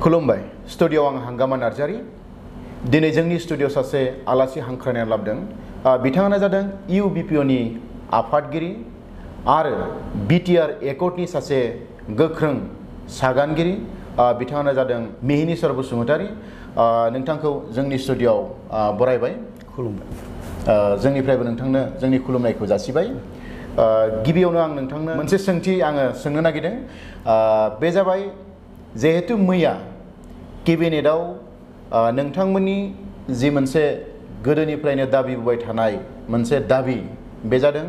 खुलुमबाय स्टुडियोआव आं हांगामा नार्जारी दिनै जोंनि स्टुडियोआव सासे आलासि हांख्रायनानै लाबोदों बिथाङानो जादों UBPOनि आफादगिरि आरो BTR एकर्डनि सासे गोख्रों सागानगिरि बिथाङानो जादों मिहिनीश्वर बसुमतारी नोंथांखौ जोंनि स्टुडियोआव बरायबाय खुलुमबाय जोंनिफ्रायबो नोंथांनो जोंनि खुलुमनायखौ जासिबाय गिबियावनो आं नोंथांनो मोनसे सोंथि आङो सोंनो नागिरदों बे जाबाय जिहेतु मैया केबिनेटआव नोंथांमोननि जि मोनसे गोदोनिफ्रायनो दाबिबोबाय थानाय मोनसे दाबि बे जादों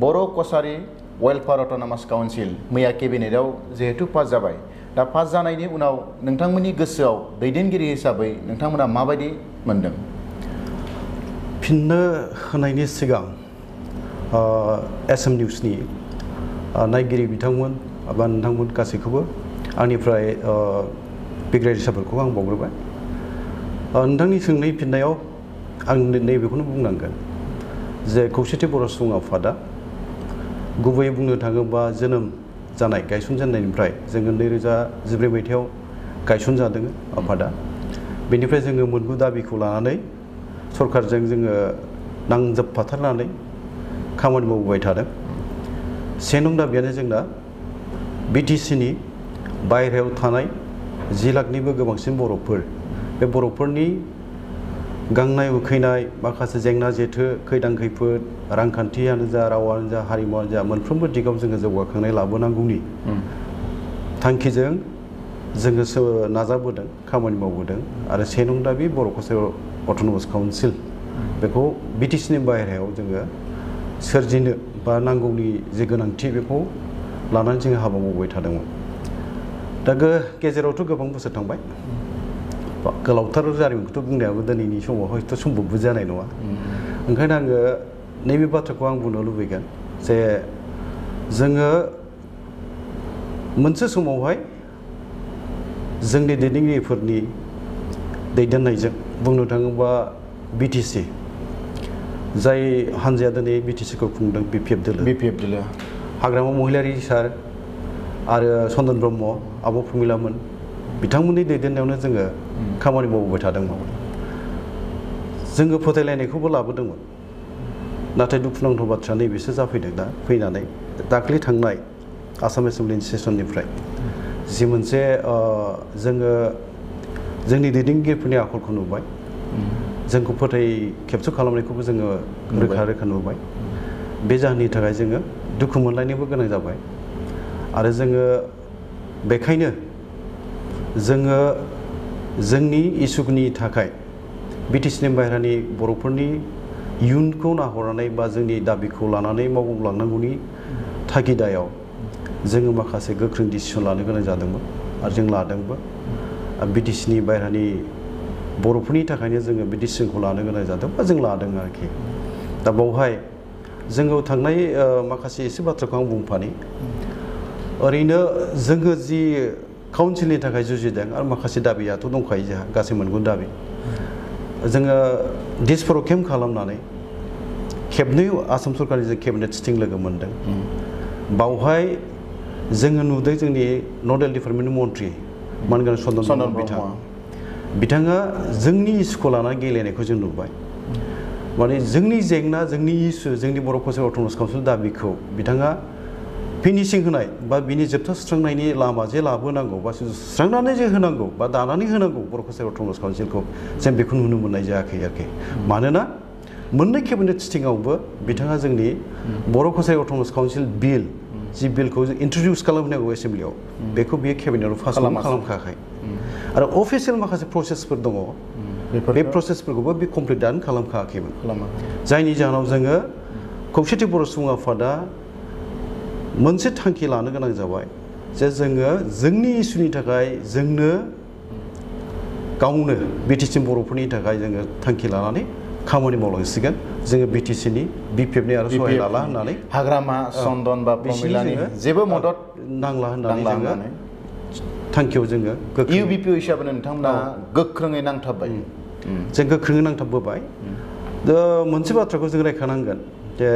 बर' कसारी वेलफेयार अट'नमास काउन्सिल मैया केबिनेटआव जिहेतु पास जाबाय दा पास जानायनि उनाव नोंथांमोननि गोसोआव दैदेनगिरि हिसाबै नोंथांमोना माबायदि मोनदों फिननो होनायनि सिगां SM निउसनि नायगिरि बिथांमोन बा नोंथांमोन गासैखौबो आंनिफ्राय बिग्रायारि साबायखरखौ आं बावग्रोबाय नोंथांनि सोंनाय फिननायाव आं नैबेखौनो बुंनांगोन जे खौसेथि बर' सुबुं आफादा गुबैयै बुंनो थाङोबा जोनोम जानाय गायसनजेननायनिफ्राय जोङो 2014 मायथाइयाव गायसनजादों आफादा बेनिफ्राय जोङो मोनगु दाबिखौ लानानै सरकारजों जोङो नांजाबफाथारनानै खामानि मावबोबाय थादों से नं दाबियानो जोंना BTCनि बायहेरायाव थानाय 10 लाखनिबो गोबांसिन बर'फोर बे बर'फोरनि गांनाय उखैनाय माखासे जेंना जेथो खैदां खैफोद रांखान्थियानो जा रावानो जा हारिमुआनो जा मोनफ्रोमबो दिगाव जोङो जौगाखांनाय लाबोनांगौनि थांखिजों जोङो नाजाबोदों खामानि मावबोदों आरो से नं दाबि बर' कसारी अट'नमास काउन्सिल बेखौ BTCनि बायहेरायाव जोङो सोरजिनो बा नांगौनि जे गोनांथि बेखौ लानानै जोङो हाबा मावबाय थादोंमोन दा गेजेरावथ' गोबां बोसोर थांबाय गोलावथार जारिमिनखौथ' बुंनायाबो दिनैनि समाव हयथ' सम्भबबो जानाय नङा ओंखायनो आङो नैबे बाथ्राखौ आं बुंनो लुबैगोन जे जोङो मोनसे समावहाय जोंनि दैदेनगिरिफोरनि दैदेननायजों बुंनो थाङोबा BTC जाय हानजाया दिनै BTCखौ खुंदों BPF दोलो हाग्रामा महिलारि सार आरो चन्दन ब्रह्म आब' प्रमिलामोन बिथांमोननि दैदेननायावनो जोङो खामानि मावबोबाय थादोंमोन जोङो फोथायलायनायखौबो लाबोदोंमोन नाथाय दुखुनांथाव बाथ्रा नैबेसो जाफैदों दा फैनानै दाख्लै थांनाय आसाम एसेम्बलिनि सेसननिफ्राय जि मोनसे जोङो जोंनि दैदेनगिरिफोरनि आखलखौ नुबाय जोंखौ खेबस' खालामनायखौबो जोङो रोखा नुबाय बे जाहोननि थाखाय जोङो दुखु मोनलायनोबो गोनां जाबाय आरो जोङो बेखायनो जोङो जोंनि इसुनि थाखाय BTCनि बायहेरानि बर'फोरनि इयुनखौ नाहरनानै बा जोंनि दाबिखौ लानानै मावलांनांगौनि थागिदायाव जोङो माखासे गोख्रों डिसिसन लानो गोनां जादोंमोन आरो जों लादोंबो BTCनि बायहेरानि बर'फोरनि थाखायनो जोङो बे डिसिसनखौ लानो गोनां जादों बा जों लादों आरोखि दा बावहाय जोङो थांनाय माखासे एसे बाथ्राखौ आं बुंफानि ओरैनो जोङो जि काउन्सिलनि थाखाय जुजिदों आरो माखासे दाबियाथ' दंखायो जोंहा गासै मोनगुन दाबि जोङो दिसपुराव केम्प खालामनानै खेबनै आसाम सरकारनि जों केबिनेट सिटिं लोगो मोनदों बावहाय जोङो नुदों जोंनि नडेल डिपार्टमेन्टनि मन्त्रि मानगोनां चन्दन बिथाङा जोंनि इस्युखौ लानानै गेलेनायखौ जों नुबाय माने जोंनि जेंना जोंनि इस्यु जोंनि बर' कसारी अट'नमास काउन्सिल दाबिखौ बिथाङा फिनिशिं होनाय बा बिनि जोबथा सुस्रांनायनि लामा जे लाबोनांगौ बा सुस्रांनानै जे होनांगौ बा दानानै होनांगौ बर' कसारी अट'नमास काउन्सिलखौ जों बेखौ नुनो मोननाय जायाखै आरोखि मानोना मोननै केबिनेट सिटिंआवबो बिथाङा जोंनि बर' कसारी अट'नमास काउन्सिल बिल जि बिलखौ इन्ट्रडिउस खालामनांगौ एसेम्बलियाव बेखौ बियो केबिनेटआव पास खालामखायाखै आरो अफिसियेल माखासे प्रसेसफोर दङ बे प्रसेसफोरखौबो बे कमप्लिटआनो खालामखायाखैमोन जायनि जाहोनाव जोङो खौसेथि बर' सुबुं आफादा मोनसे थांखि लानो गोनां जाबाय जे जोङो जोंनि इस्युनि थाखाय जोंनो गावनो BTC बर'फोरनि थाखाय जोङो थांखि लानानै खामानि मावलांसिगोन जोङो BTCनि BPFनि आरो सहाय लाला होननानै हाग्रामा चन्दन बा प्रमिलानि जेबो मदद नांला होननानै जोङो थांखियाव जोङो UBPO हिसाबै नोंथांमोना गोख्रोङै नांथाबबाय जों गोख्रोङै नांथाबबोबाय मोनसे बाथ्राखौ जों रायखानांगोन जे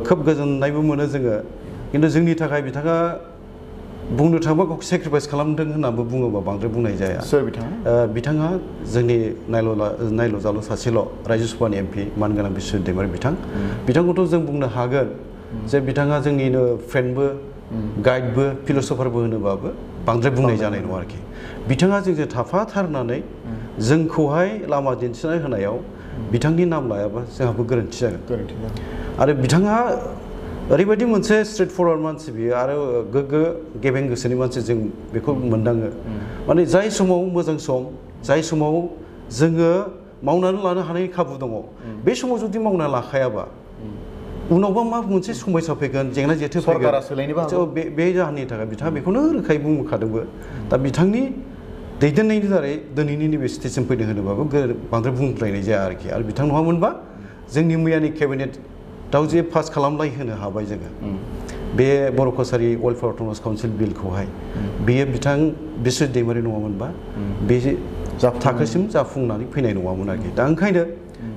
खोब गोजोननायबो मोनो जोङो किन्तु जोंनि थाखाय बिथाङा बुंनो थाङोबा गावखौ सेक्रिफाइस खालामदों होननाबो बुङोबा बांद्राय बुंनाय जाया सोर बिथाङा बिथाङा जोंनि नायल' सासेल' रायजो सभानि एमपि मानगोनां बिश्व दैमारि बिथांखौथ' जों बुंनो हागोन जे बिथाङा जोंनिनो फ्रेन्डबो गाइडबो फिलसफारबो होनोबाबो बांद्राय बुंनाय जानाय नङा आरोखि बिथाङा जोंजों थाफाथारनानै जोंखौहाय लामा दिन्थिनाय होनायाव बिथांनि नाम लायाबा जोंहाबो गोरोन्थि जागोन आरो बिथाङा ओरैबायदि मोनसे स्ट्रेट फरवार्ड मानसि बियो आरो गोग्गो गेबें गोसोनि मानसि जों बेखौ मोनदाङो माने जाय समाव मोजां सम जाय समाव जोङो मावनानै लानो हानायनि खाबु दङ बे समाव जुदि मावना लाखायाबा उनावबा मा मोनसे समयसा फैगोन जेंना जेथो फैगोन बे जाहोननि थाखाय बिथाङा बेखौनो रोखायै बुंखादोंबो दा बिथांनि दैदेननायनि दारै दिनैनि नैबे स्टेजसिम फैदों होनोबाबो बांद्राय बुंद्रायनाय जाया आरोखि आरो बिथां नङामोनबा जोंनि मैयानि केबिनेटआव जे पास खालामलाय होनो हाबाय जोङो बे बर' कसारि वेलफेयार अट'नमास काउन्सिल बिलखौहाय बेयो बिथां बिश्व दैमारि नङामोनबा बे थाखोसिम जाफुंनानै फैनाय नङामोन आरोखि दा ओंखायनो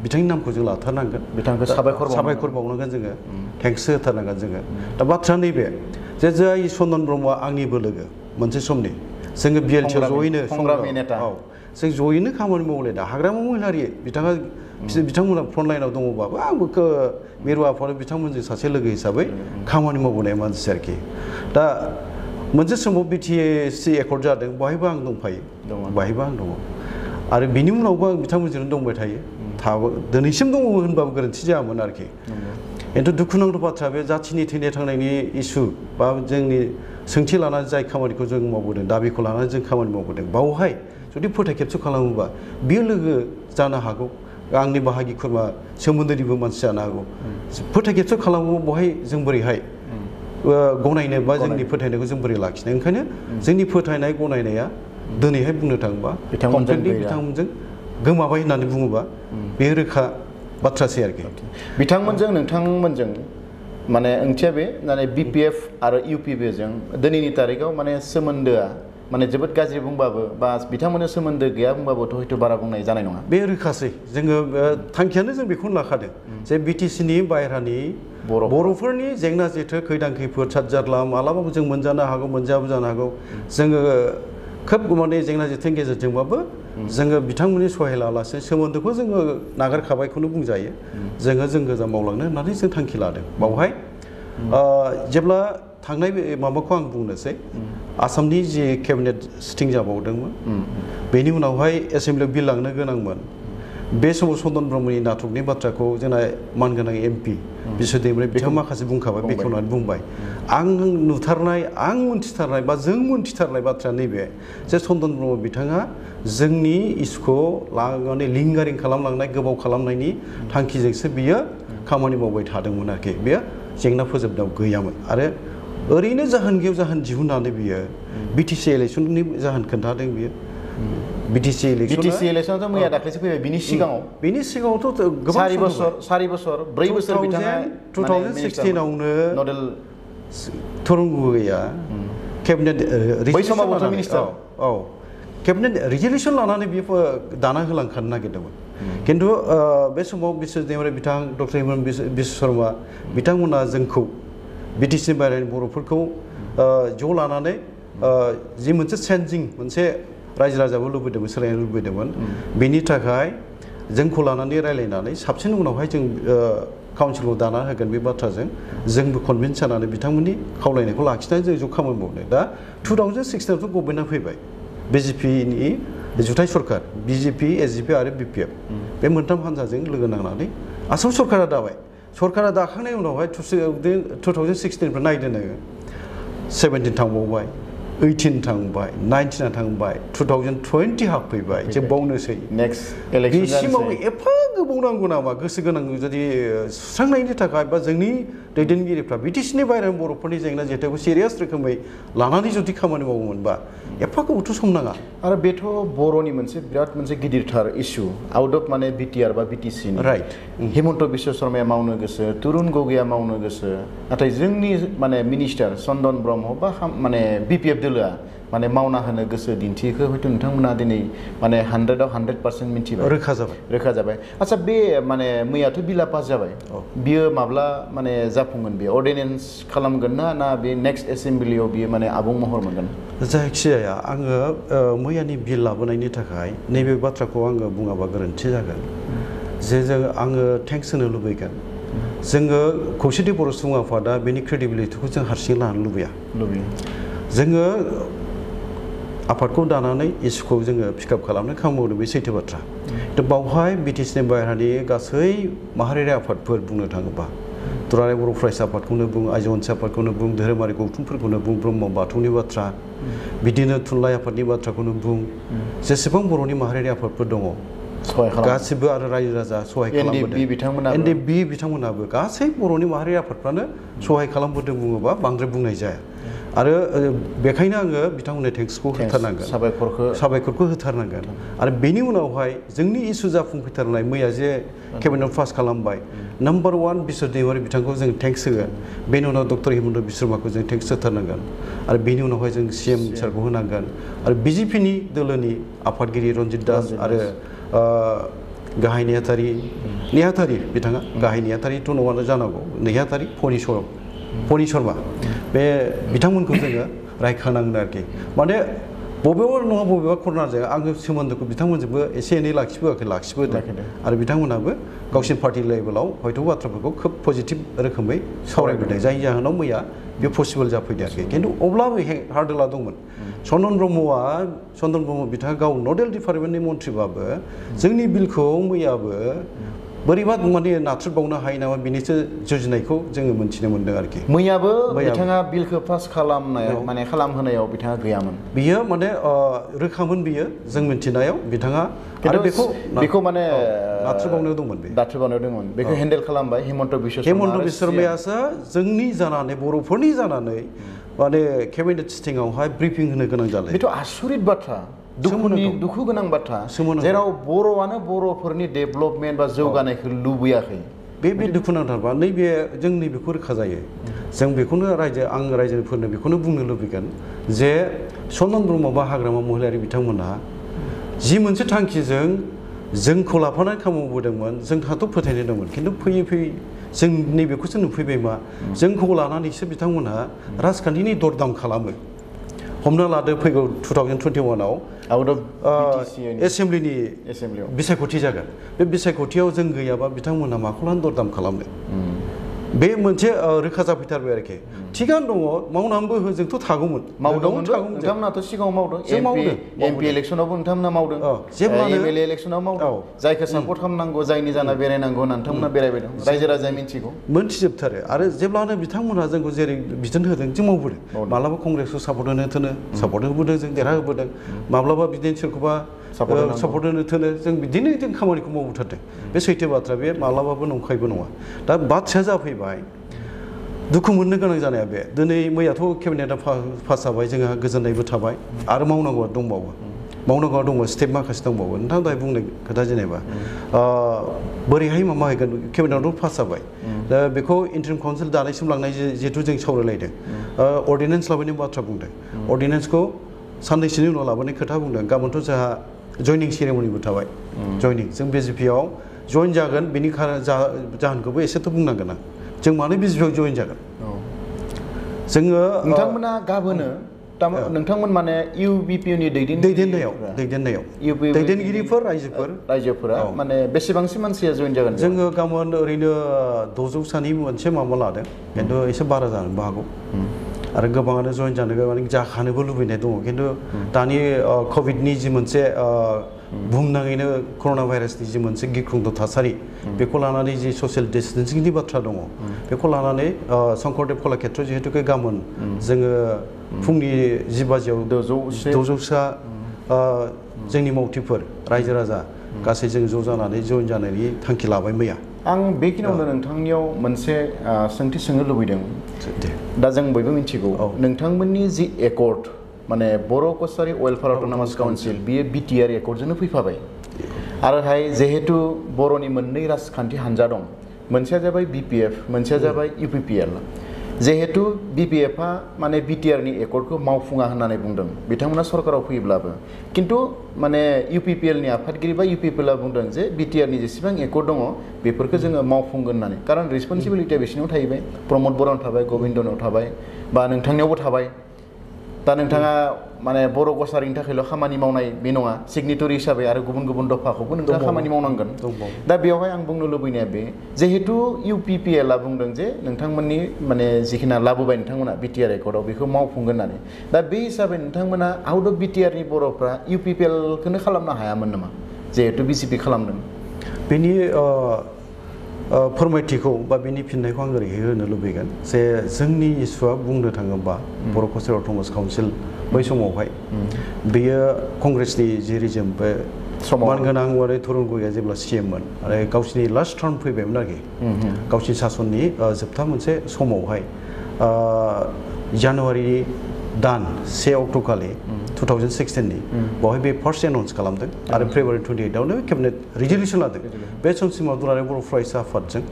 बिथांनि नामखौ जों लाथारनांगोन बिथांखौ साबायखर बावनांगोन जोङो थेंक्स होथारनांगोन जोङो दा बाथ्राया नैबे जे जाय चन्दन ब्रह्मआ आंनिबो लोगो मोनसे समनि जोङो बिएलटिआव जयैनो जों जयैनो खामानि मावलायदा हाग्रामा महिलारि बिथांमोना फ्रन्ट लाइनाव दङबाबो आंबो मिरु आफादआव बिथांमोनजों सासे लोगो हिसाबै खामानि मावबोनाय मानसि आरोखि दा मोनसे समाव बिटिसि एकर्ड जादों बाहायबो आं दंफायो बाहायबो आं दङ आरो बिनि उनावबो आं बिथांमोनजोंनो दंबाय थायो दिनैसिम दङ होनबाबो गोरोन्थि जायामोन आरोखि खिन्थु दुखुनांथाव बाथ्रा बे जाथिनि थैनाय थांनायनि इसु बा जोंनि सोंथि लानानै जाय खामानिखौ जों मावबोदों दाबिखौ लानानै जों खामानि मावबोदों बावहाय जुदि फोथाय खेबस' खालामोबा बियो लोगो जानो हागौ आंनि बाहागि खुरमा सोमोन्दोनिबो मानसि जानो हागौ फोथाय खेबस' खालामोबा बहाय जों बोरैहाय गनायनो बा जोंनि फोथायनायखौ जों बोरै लाखिनो ओंखायनो जोंनि फोथायनाय गनायनाया दिनैहाय बुंनो थाङोबा कमप्लिटलि बिथांमोनजों गोमाबाय होननानै बुङोबा बे रोखा बाथ्रासै आरोखि बिथांमोनजों नोंथांमोनजों माने ओंथिया बे माने बिपिएफ आरो इउपिपिजों दिनैनि तारिखाव माने सोमोन्दोआ माने जोबोद गाज्रि बुंबाबो बा बिथांमोननो सोमोन्दो गैया बुंबाबोथ' हयथ' बारा बुंनाय जानाय नङा बे रोखासै जोङो थांखियानो जों बेखौनो लाखादों जे बिटिसिनि बायह्रानि बर'फोरनि जेंना जेथो खैदां खैफोद सातजारला मालाबाबो जों मोनजानो हागौ मोनजायाबो जानो हागौ जोङो खोब माने जेंना जेथोनि गेजेरजोंबाबो जोङो बिथांमोननि सहाय लालासिनो सोमोन्दोखौ जोङो नागारखाबायखौनो बुंजायो जों गोजा मावलांनो होननानै जों थांखि लादों बावहाय जेब्ला थांनाय माबाखौ आं बुंनोसै आसामनि जि केबिनेट सिटिं जाबावदोंमोन बेनि उनावहाय एसेमब्लियाव बिल लांनो गोनांमोन बे समाव चन्दन ब्रह्मनि नाटकनि बाथ्राखौ जोंना मानगोनां एमपि बिश्व दैमारि बिथाङा माखासे बुंखाबाय बेखेवनानै बुंबाय आं नुथारनाय आं मोनथिथारनाय बा जों मोनथिथारनाय बाथ्राया नैबे जे चन्दन ब्रह्म बिथाङा जोंनि इसुखौ लानानै लिंगारिं खालामलांनाय गोबाव खालामनायनि थांखिजोंसो बियो खामानि मावबाय थादोंमोन आरोखि बेयो जेंना फोजोबनायाव गैयामोन आरो ओरैनो जाहोन गैयाव जाहोन दिहुननानै बियो बिटिसि इलेक्सननि जाहोन खोन्थादों बियो बिटिसि इलेक्सनाथ' मैया दाख्लैसो फैबाय बिनि सिगाङावथ' गोबां 4 बोसोर 4 बोसोर बिथाङा 2016आवनो नडेल तरुण गगैया केबिनेट बै समावबोथ' मिनिस्टार केबिनेट रिजलिउसन लानानै बियो दाना होलांखानो नागिरदोंमोन खिन्थु बे समाव बिश्व दैमारि बिथां डक्टर हिमन्त बिश्व शर्मा बिथांमोना जोंखौ बिटिसिनि बायह्रानि बर'फोरखौ ज' लानानै जि मोनसे चेन्जिं मोनसे रायजो राजाबो लुबैदोंमोन सोलायनो लुबैदोंमोन बेनि थाखाय जोंखौ लानानै रायलायनानै साबसिन उनावहाय जों काउन्सिलखौ दाना होगोन बे बाथ्राजों जोंबो कनभिन्स जानानै बिथांमोननि खावलायनायखौ लाखिनानै जों ज' खामानि मावदों दा 2016आवथ' गभर्नमेन्टआ फैबाय बिजेपिनि जुथाइ सरकार बिजेपि एसजिपि आरो बिपिएफ बे मोनथाम हान्जाजों लोगो नांनानै आसाम सरकारा दाबाय सरकारा दाखांनायनि उनावहाय 2016निफ्राय नायदो नोङो 17 थांबावबाय 18 थांबाय 19 थांबाय 2020 हाबफैबाय जे बावनोसै नेक्स्ट इलेक्शन बिसिमाव एफा गोबाव नांगौ नामा गोसो गोनां जुदि सुस्रांनायनि थाखाय बा जोंनि दैदेनगिरिफ्रा बिटिसिनि बायह्रानि बर'फोरनि जेंना जेथोखौ सिरियास रोखोमै लानानै जुदि खामानि मावोमोनबा एफा गोबावथ' सम नाङा आरो बेथ' बर'नि मोनसे बिराद मोनसे गिदिरथार इस्यु आउट अफ माने बिटिआर बा बिटिसिनि राइट हिमन्त बिश्व शर्माया मावनो गोसो तरुण गगैया मावनो गोसो नाथाय जोंनि माने मिनिस्टार चन्दन ब्रह्म बा माने बिपिएफ दोलोआ माने मावना होनो गोसो दिन्थिखौ हयथ' नोंथांमोना दिनै माने 100% मिथिबाय रोखा जाबाय आच्छा बे माने मैयाथ' बिला पास जाबाय बियो माब्ला माने जाफुंगोन बे अर्डिनेन्स खालामगोन ना बे नेक्स्ट एसेम्बलियाव बियो माने आबुं महर मोनगोन जायखिजाया आङो मैयानि बिल लाबोनायनि थाखाय नैबे बाथ्राखौ आङो बुङाबा गोरोन्थि जागोन जे आङो थेंक्स होनो लुबैगोन जोङो खौसेथि बर' सुबुं आफादा बेनि क्रेडिबिलिटिखौ जों हारसिं लानो लुबैया जोङो आफादखौ दानानै इसुखौ जोङो पिकआप खालामनो खामानि मावदों बे सैथो बाथ्रा दा बावहाय बिटिसिनि बाहेरानि गासै माहारियारि आफादफोर बुंनो थाङोबा दुलाराय बर' फरायसा आफादखौनो बुं आइजो अनसाय आफादखौनो बुं धोरोमारि गौथुमफोरखौनो बुं ब्रह्म बाथौनि बाथ्रा बिदिनो थुनलाइ आफादनि बाथ्राखौनो बुं जेसेबां बर'नि माहारियारि आफादफोर दङ गासिबो आरो रायजो राजा सहाय खालामबोदों एनडिबि बिथांमोनाबो गासै बर'नि माहारियारि आफादफ्रानो सहाय खालामबोदों बुङोबा बांद्राय बुंनाय जाया आरो बेखायनो आङो बिथांमोननो थेंक्सखौ होथारनांगोन साबायखरखौ होथारनांगोन आरो बेनि उनावहाय जोंनि इसु जाफुंफैथारनाय मैया जे केबिनेट पास खालामबाय नाम्बार 1 बिश्व दैमारि बिथांखौ जों थेंक्स होगोन बेनि उनाव डक्टर हिमन्त बिश्व शर्माखौ जों थेंक्स होथारनांगोन आरो बेनि उनावहाय जों सिएम सारखौ होनांगोन आरो बिजेपिनि दोलोनि आफादगिरि रन्जित दास आरो गाहाय नेहाथारि बिथाङा गाहाय नेहाथारिथ' नङानो जानांगौ नेहाथारि फनि शर्मा बे बिथांमोनखौ जोङो रायखांनांगोन आरोखि माने बबेबा नङा बबेबा खरनाजों आङो सोमोन्दोखौ बिथांमोनजोंबो एसे एनै लाखिबोदों आरो बिथांमोनाबो गावसिनि पार्टि लेभेलाव हयथ' बाथ्राफोरखौ खोब पजिटिभ रोखोमै सावरायबोदों जायनि जाहोनाव मैया बे पसिबोल जाफैदों आरोखि खिन्थु अब्लाबो हार्डोला दंमोन चन्दन ब्रह्म बिथाङा गाव नडेल डिपार्टमेन्टनि मन्थ्रिबाबो जोंनि बिलखौ मैयाबो बोरैबा माने नाथ्रोदबावनो हायो नामा बिनिसो जुजिनायखौ जोङो मोनथिनो मोन्दों आरोखि मैयाबो बिथाङा बिलखौ पास खालामनायाव माने खालामहोनायाव बिथाङा गैयामोन बियो माने रोखामोन बियो जों मिथिनायाव बिथाङा आरो बेखौ माने नाथ्रोदबावनायाव दंमोन बेखौ हेन्डेल खालामबाय हिमन्त बिश्व शर्मायासो जोंनि जानानै बर'फोरनि जानानै माने केबिनेट सिटिंआवहाय ब्रिफिं होनो गोनां जालाय बेथ' आसुरित बाथ्रा दुखु गोनां बाथ्रा जेराव बर'आनो बर'फोरनि डेभेलपमेन्ट बा जौगानायखौ लुबैयाखै बे दुखुनांथावबा नैबे जों नैबेखौ रोखा जायो जों बेखौनो आं रायजोफोरनो बेखौनो बुंनो लुबैगोन जे चन्दन ब्रह्म बा हाग्रामा महिलारि बिथांमोनहा जि मोनसे थांखिजों जोंखौ लाफानानै खामानि मावबोदोंमोन जोंहाथ' फोथायनाय दंमोन खिन्थु फैयै जों नैबेखौसो नुफैबाय मा जोंखौ लानानैसो बिथांमोनहा राजखान्थिनि दरदाम खालामो हमना लादो फैगौ 2021आव एसेम्ब्लिनि बिसायख'थि जागोन बे बिसायख'थियाव जों गैयाबा बिथांमोनहा माखौ लानानै दरदाम खालामनो बे मोनसे रोखा जाफैथारबाय आरोखि थिगानो दङ मावनानैबो जोंथ' थागौमोन नोंथांमोनाथ' सिगाङाव मावदों एमपि इलेक्सनावबो नोंथांमोना मावदों एमएलए इलेक्सनाव मावदों जायखौ सापर्ट खालामनांगौ जायनि जाना बेरायनांगौ होननानै नोंथांमोना बेरायबाय दं रायजो राजाया मिथिगौ मोनथिजोबथारो आरो जेब्लानो बिथांमोनहा जोंखौ जेरै बिथोन होदों जों मावबोदों माब्लाबा कंग्रेसखौ सापर्ट होबोदों जों देरहाहोबोदों माब्लाबा बिदिनो सोरखौबा सापर्ट होनो थोनो जों बिदिनो जों खामानिखौ मावबोथारदों बे सैथो बाथ्रा बे माब्लाबाबो नंखायबो नङा दा बाथ्राया जाफैबाय दुखु मोननो गोनां जानाया बे दिनै मैयाथ' केबिनेटआ पास जाबाय जोंहा गोजोननायबो थाबाय आरो मावनांगौआ दंबावो स्टेप माखासे दंबावो नोंथां दहाय बुंनाय खोथा जेनेबा बोरैहाय माबा हैगोन केबिनेटआव पास जाबाय दा बेखौ इन्टारिम काउन्सिल दानायसिम लांनाय जिहेथु जों सावरायलायदों अर्डिनेन्स लाबोनायनि बाथ्रा बुंदों अर्डिनेन्सखौ साननैसोनि उनाव लाबोनाय खोथा बुंदों गाबोनथ' जोंहा जयनिं सेरेमनिबो थाबाय जों बिजेपिआव जयन जागोन बेनि जाहोनखौबो एसेथ' बुंनांगोन जों मानो बिजेपिआव जयन जागोन जोङो नोंथांमोना गाबोनो नोंथांमोन माने इउबिपिनि दैदेनगिरिफोर रायजोफोरा माने बेसेबांसो मानसिया जयन जागोन जोङो गाबोन ओरैनो 600सानि मोनसे माबा लादों खिन्थु एसे बारा जानोबो हागौ आरो गोबाङानो जयन जानो माने जाखानोबो लुबैनाय दङ खिन्थु दानि कभिडनि जि मोनसे बुहुमनाङैनो कर'ना भाइरासनि जि मोनसे गिख्रंथाव थासारि बेखौ लानानै जि ससियेल डिस्टेन्सिंनि बाथ्रा दङ बेखौ लानानै शंकरदेब कलाक्षेत्र जिहेतुके गाबोन जोङो फुंनि 10 बाजियाव 600सा जोंनि मावथिफोर रायजो राजा गासै जों ज' जानानै जयन जानायनि थांखि लाबाय मैया आं बेखिनियावनो नोंथांनियाव मोनसे सोंथि सोंनो लुबैदों दा जों बयबो मिथिगौ नोंथांमोननि जि एकर्ड माने बर' कसारि वेलफेयार अट'नमास काउन्सिल बियो बिटिआर एकर्डजोंनो फैफाबाय आरोहाय जिहेतु बर'नि मोननै राजखान्थि हान्जा दं मोनसेया जाबाय बिपिएफ मोनसेया जाबाय इउपिपिएल जिहेतु BPF आ माने BTR नि एकर्डखौ मावफुङा होननानै बुंदों बिथांमोना सरकाराव फैब्लाबो किन्तु माने UPPL नि आफादगिरि बा UPPL आ बुंदों जे BTR नि जेसेबां एकर्ड दङ बेफोरखौ जोङो मावफुंगोन होननानै कारण रिसपन्सिबिलिटिया बिसिनाव थाहैबाय प्रमद बर'नाव थाबाय गोविन्दनाव थाबाय बा नोंथांनियावबो थाबाय दा नोंथाङा माने बर' कसारिनि थाखायल' खामानि मावनाय बे नङा सिगनेटरि हिसाबै आरो गुबुन गुबुन दफाखौबो नोंथाङा खामानि मावनांगोन दा बेवहाय आं बुंनो लुबैनाया बे जिहेतु UPPL आ बुंदों जे नोंथांमोननि माने जिखिना लाबोबाय नोंथांमोना BTR एकर्डआव बेखौ मावफुंगोन होननानै दा बे हिसाबै नोंथांमोना आउट अफ BTR नि बर'फ्रा UPPL खौनो खालामनो हायामोन नामा जिहेतु BJP खालामदों बेनि फोरमायथिखौ बा बेनि फिननायखौ आं ओरैहाय होनो लुबैगोन जे जोंनि इस्युआ बुंनो थाङोबा बर' कसारि अट'नमास काउन्सिल बै समावहाय बेयो कंग्रेसनि जे रिजिम बे मानगोनां आरो तरुन गगैया जेब्ला CM मोन आरो गावसिनि लास्ट टार्म फैबायमोन आरोखि गावसिनि सासननि जोबथा मोनसे समावहाय जानुवारि दान 1 अक्ट'खालि 2016 नि बावहाय बे फार्स्ट एनाउन्स खालामदों आरो फेब्रुवारि 28 आवनो केबिनेट रिजलिउसन लादों बे समसिमाव दुलाराय बर' फरायसा आफादजों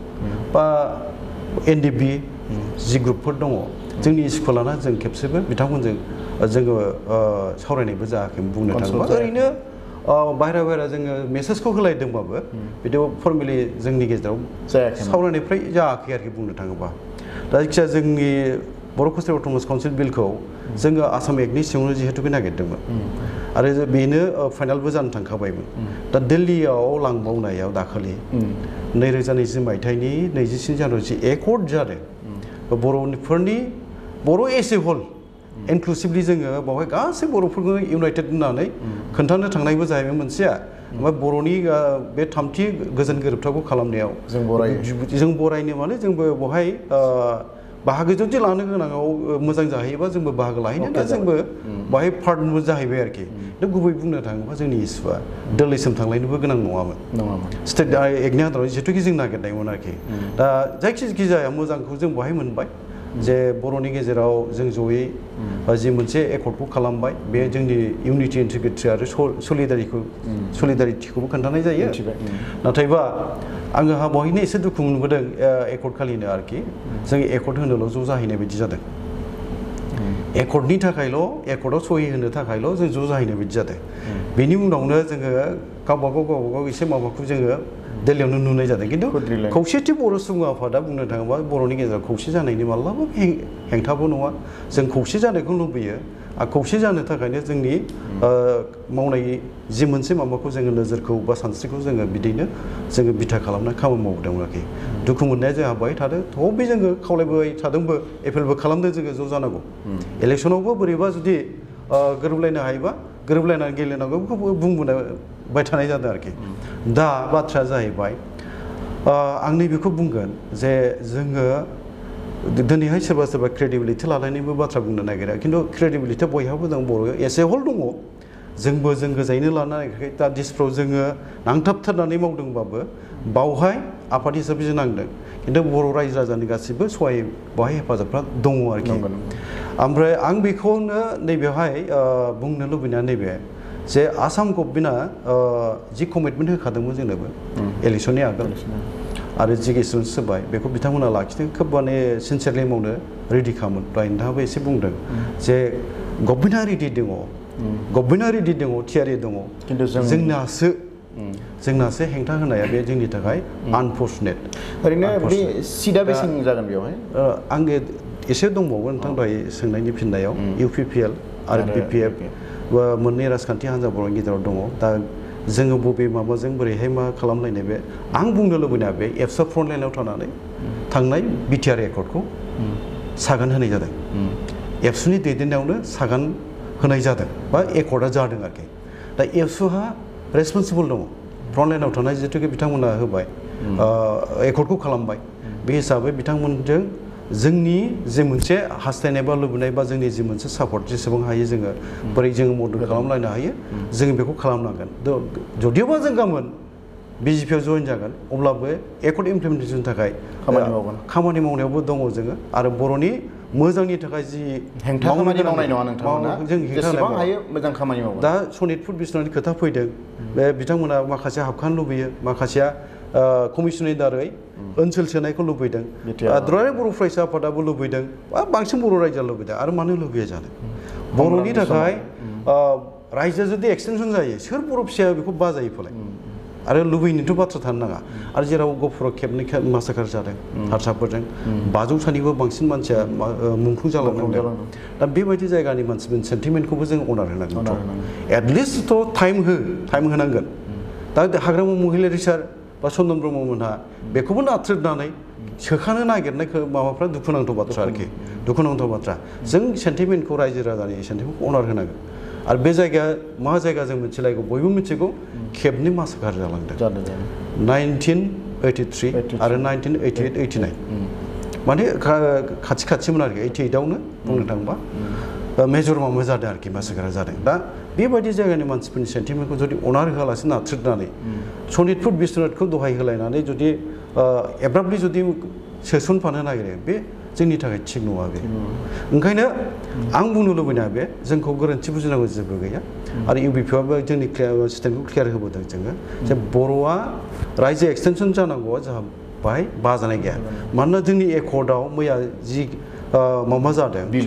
बा NDB जि ग्रुपफोर दङ जोंनि स्कुलाना जों खेबसेबो बिथांमोनजों जोङो सावरायनायबो जायाखै बुंनो थाङोबा ओरैनो बाहेरा जोङो मेसेजखौ होलायदोंबाबो बिदियाव फर्मेलि जोंनि गेजेराव सावरायनायफ्राय जायाखै आरोखि बुंनो थाङोबा दा जायखिजाया जोंनि बर' कसारि अट'नमास काउन्सिल बिलखौ जोङो आसाम एक्टनि सिङावनो जिहेतु नागिरदोंमोन आरो बेनो फाइनालबो जानो थांखाबायमोन दा दिल्लीयाव लांबावनायाव दाखालि 2020 मायथाइनि 27 जानुवारि एकर्ड जादों बर'फोरनि बर' एस ए हल इनक्लुसिभलि जोङो बावहाय गासै बर'फोरखौ इउनाइटेड होननानै खोन्थानो थांनायबो जाहैबाय मोनसेया ओमफ्राय बर'नि बे थामथि गोजोन गोरोबथाखौ खालामनायाव जों बरायनो माने जोंबो बहाय बाहागो जुदि लानो गोनाङाव मोजां जाहैयोबा जोंबो बाहागो लाहैनो दा जोंबो बाहाय पार्टनर जाहैबाय आरोखि दा गुबै बुंनो थाङोबा जोंनि इस्युआ दिल्लीसिम थांलायनोबो गोनां नङामोन स्टेट एक्टनि आन्दाराव जिहेतुखि जों नागिरनायमोन आरोखि दा जायखि जाया मोजांखौ जों बहाय मोनबाय जे बर'नि गेजेराव जों जयै जि मोनसे एकर्डखौ खालामबाय बे जोंनि इउनिटि इन्टिग्रिटि आरो सलिडारिटिखौबो खोन्थानाय जायो नाथायबा आङो बहायनो एसे दुखु मोनबोदों एकर्ड खालिनो आरोखि जों एकर्ड होनोल' ज' जाहैनाय बायदि जादों एकर्डनि थाखायल' एकर्डआव सहि होनो थाखायल' जों ज' जाहैनाय बायदि जादों बेनि उनावनो जोङो गावबागाव एसे माबाखौ जोङो दिल्लीयावनो नुनाय जादों खिन्थु खौसेथि बर' सुबुं आफादा बुंनो थाङोबा बर'नि गेजेराव खौसे जानायनि माब्लाबा हेंथाबो नङा जों खौसे जानायखौ लुबैयो आरो खौसे जानो थाखायनो जोंनि मावनाय जि मोनसे माबाखौ जोङो नोजोरखौ बा सानस्रिखौ जोङो बिदिनो जोङो बिथा खालामनानै खामानि मावदोंमोन आरोखि दुखु मोननाया जोंहा बाहाय थादों थेवबो जोङो खावलायबाय थादोंबो एपेलबो खालामदों जोङो ज' जानांगौ इलेक्सनावबो बोरैबा जुदि गोरोबलायनो हायोबा गोरोबलायनानै गेलेनांगौ बेखौ बुंबोबाय थानाय जादों आरोखि दा बाथ्राया जाहैबाय आं नैबेखौ बुंगोन जे जोङो दिनैहाय सोरबा क्रेडिबिलिटि लालायनायनिबो बाथ्रा बुंनो नागिरा खिन्थु क्रेडिबिलिटिया बयहाबो दं बर' एस ए हल दङ जोंबो जों गोजायैनो लानो नागिराखै दा दिसफ्राव जोङो नांथाबथारनानै मावदोंबाबो बावहाय आफाद हिसाबै जों नांदों खिन्थु बर' रायजो राजानि गासिबो सहाय बावहाय हेफाजाबफ्रा दङ आरोखि ओमफ्राय आं बेखौनो नैबेवहाय बुंनो लुबैनाया नैबे जे आसाम गभर्नमेन्टआ जि कमिटमेन्ट होखादोंमोन जोंनोबो इलेक्सननि आगोल आरो जि एसुरेन्स होबाय बेखौ बिथांमोना लाखिदों खोब माने सिनसियारलि मावनो रेडि खामोन दहाय नोंथाङाबो एसे बुंदों जे गभर्नमेन्टआ रेडि दङ थियारि दङ खिन्थु जोंनासो हेंथा होनाया बे जोंनि थाखाय आनफर्चुनेट ओरैनो बे सिटआ बेसेबां जागोन बेवहाय आङो एसे दंबावो नोंथां दहाय सोंनायनि फिननायाव UPPL आरो BPF मोननै राजखान्थि हान्जा बर'नि गेजेराव दङ दा जोङो बबे माबाजों बोरैहाय मा खालामलायनाय बे आं बुंनो लुबैनाया बे एफसा फ्रन्ट लाइनाव थानानै थांनाय BTR एकर्डखौ सागान होनाय जादों एफसुनि दैदेननायावनो सागान होनाय जादों बा एकर्डआ जादों आरोखि दा एफसुहा रेसपन्सिबल दङ फ्रन्ट लाइनाव थानाय जिहेतुके बिथांमोना होबाय एकर्डखौ खालामबाय बे हिसाबै बिथांमोनजों जोंनि जे मोनसे हास्थायनाय बा लुबैनाय बा जोंनि जि मोनसे सापर्ट जेसेबां हायो जोङो बोरै जोङो मदद खालामलायनो हायो जों बेखौ खालामनांगोन जदियोबा जों गाबोन BJPआव जइन जागोन अब्लाबो एकर्ड इमप्लिमेन्टेसननि थाखाय खामानि मावनायावबो दङ जोङो आरो बर'नि मोजांनि थाखाय जि हेंथा खामानि मावनाय नङा नोंथांमोना जों जेसेबां हायो मोजां खामानि मावो दा सनितपुर बिश्वनाथनि खोथा फैदों बे बिथांमोना माखासे हाबखानो लुबैयो माखासेया कमिसननि दारै ओनसोल सोनायखौ लुबैदों दुलाराय बर' फरायसा आफादाबो लुबैदों बांसिन बर' रायजोआ लुबैदों आरो मानो लुबैया जानो बर'नि थाखाय रायजोआ जुदि एक्सटेनसन जायो सोर बर' फिसाया बेखौ बाजायो फलाय आरो लुबैनोथ' बाथ्रा थानो नाङा आरो जेराव गहपुराव खेबनै मासाकार जादों हारसाफोरजों 500 सानिबो बांसिन मानसिया मुंख्लं जालांदों दा बेबायदि जायगानि मानसिफोरनि सेन्टिमेन्टखौबो जों अनार होनांगोन एटलिस्टथ' टाइम होनांगोन दा हाग्रामा महिलारि सार बा चन्दन ब्रह्ममोनहा बेखौबो नाथ्रोदनानै सोखानो नागिरनायखौ माबाफ्रा दुखुनांथाव बाथ्रा आरोखि दुखुनांथाव बाथ्रा जों सेन्टिमेन्टखौ रायजो राजानि सेन्टिमेन्टखौ अनार होनांगोन आरो बे जायगाया मा जायगा जों मिथिलायगौ बयबो मिथिगौ खेबनै मासाकार जालांदों 1983 आरो 1988-89 माने खाथि खाथिमोन आरोखि 88आवनो बुंनो थाङोबा मेजरमावबो जादों आरोखि मासाकारा जादों दा बेबायदि जायगानि मानसिफोरनि सेन्टिमेन्टखौ जुदि अनार होआलासे नाथ्रोदनानै सनितपुर बिश्वनाथखौ दहाय होलायनानै जुदि एब्राबलि जुदि सोसनफानो नागिरो बे जोंनि थाखाय थिग नङा बे ओंखायनो आं बुंनो लुबैनाया बे जोंखौ गोरोन्थि बुजिनांगौ जेबो गैया आरो इउबिपिआबो जोंनि स्टेटखौ क्लियार होबोदों जोङो जे बर'आ रायजो एक्सटेनसन जानांगौआ जोंहा बाहाय बाजानाय गैया मानोना जोंनि एकर्डआव मैया जि माबा जादों बिल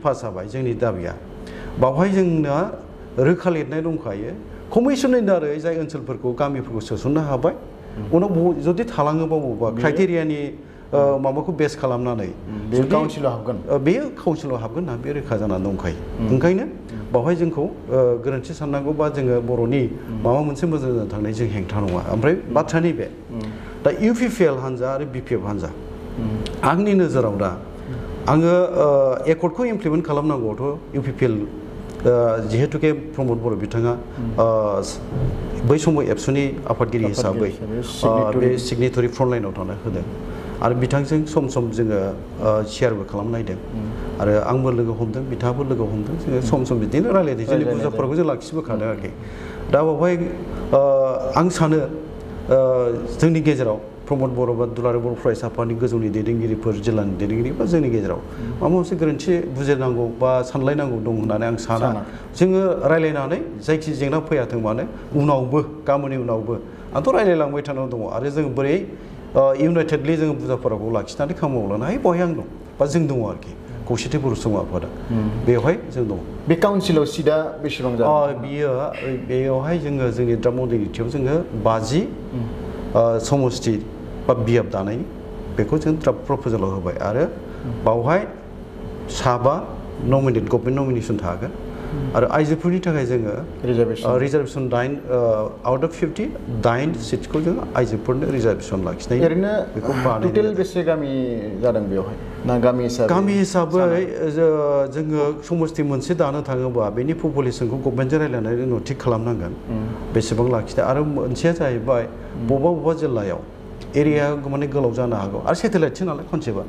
पास जाबाय जोंनि दाबिया बावहाय जोंना रोखा लिरनाय दंखायो कमिसननि दारै जाय ओनसोलफोरखौ गामिफोरखौ सोसननो हाबाय उनाव जुदि थालाङोबा बबेबा क्राइटेरियानि माबाखौ बेस खालामनानै बे काउन्सिलाव हाबगोन बेयो काउन्सिलाव हाबगोन ना बे रोखा जानानै दंखायो ओंखायनो बावहाय जोंखौ गोरोन्थि साननांगौ बा जोङो बर'नि माबा मोनसे मोजां जानो थांनाय जों हेंथा नङा ओमफ्राय बाथ्राया नैबे दा इउपिपिएल हान्जा आरो बिपिएफ हान्जा आंनि नोजोराव दा आङो एकर्डखौ इमप्लिमेन्ट खालामनांगौआथ' इउपिपिएल जिहेतुके प्रमद बर' बिथाङा बै समाव एबसुनि आफादगिरि हिसाबै बे सिगनेटरि फ्रन्टलाइनाव थानो होदों आरो बिथांजों सम सम जोङो शेयारबो खालामनायदों आरो आंबो लोगो हमदों बिथाङाबो लोगो हमदों जोङो सम सम बिदिनो रायलायदों जोंनि बुजाफोरखौ जों लाखिबोखादों आरोखि दा बावहाय आं सानो जोंनि गेजेराव प्रमद बर' बा दुलाराय बर' फरायसा आफादनि गोजौनि दैदेनगिरिफोर जिल्लानि दैदेनगिरि बा जोंनि गेजेराव माबा मोनसे गोरोन्थि बुजिनांगौ बा सानलायनांगौ दं होननानै आं साना जोङो रायलायनानै जायखि जेंना फैयाथों मानो उनावबो गाबोननि उनावबो आंथ' रायलायलांबाय थानांगौ दङ आरो जों बोरै इउनाइटेडलि जोङो बुजाफोराखौ लाखिनानै खामानि मावलांनो हायो बेवहाय आं दं बा जों दङ आरोखि खौसेथि बर' सुबुं आफादा बेवहाय जों दङ बे काउन्सिलाव सिटआ बेसेबां जादों बेयावहाय जोङो जोंनि दा मडेलिटियाव जोङो 50 समस्ति बा बियाब दानायनि बेखौ जों ड्राफ्ट प्रप'जालाव होबाय आरो बावहाय 7 नमिनेट गभर्नमेन्ट नमिनेसन थागोन आरो आइजोफोरनि थाखाय जोङो रिजार्भेसन 8 आउट अफ 50 8 सिटखौ जों आइजोफोरनो रिजार्भेसन लाखिनाय ओरैनो बेखौ टटेल बेसे गामि जादों बेवहाय ना गामि हिसाबै जोङो समस्ति मोनसे दानो थाङोबा बेनि पपुलेसनखौ गभर्नमेन्टजों रायलायनानै उनाव थिग खालामनांगोन बेसेबां लाखिदों आरो मोनसेया जाहैबाय बबेबा जिल्लायाव एरिया माने गोलाव जानो हागौ आरो सेटेलाइटसो नालाय कनसेप्टआ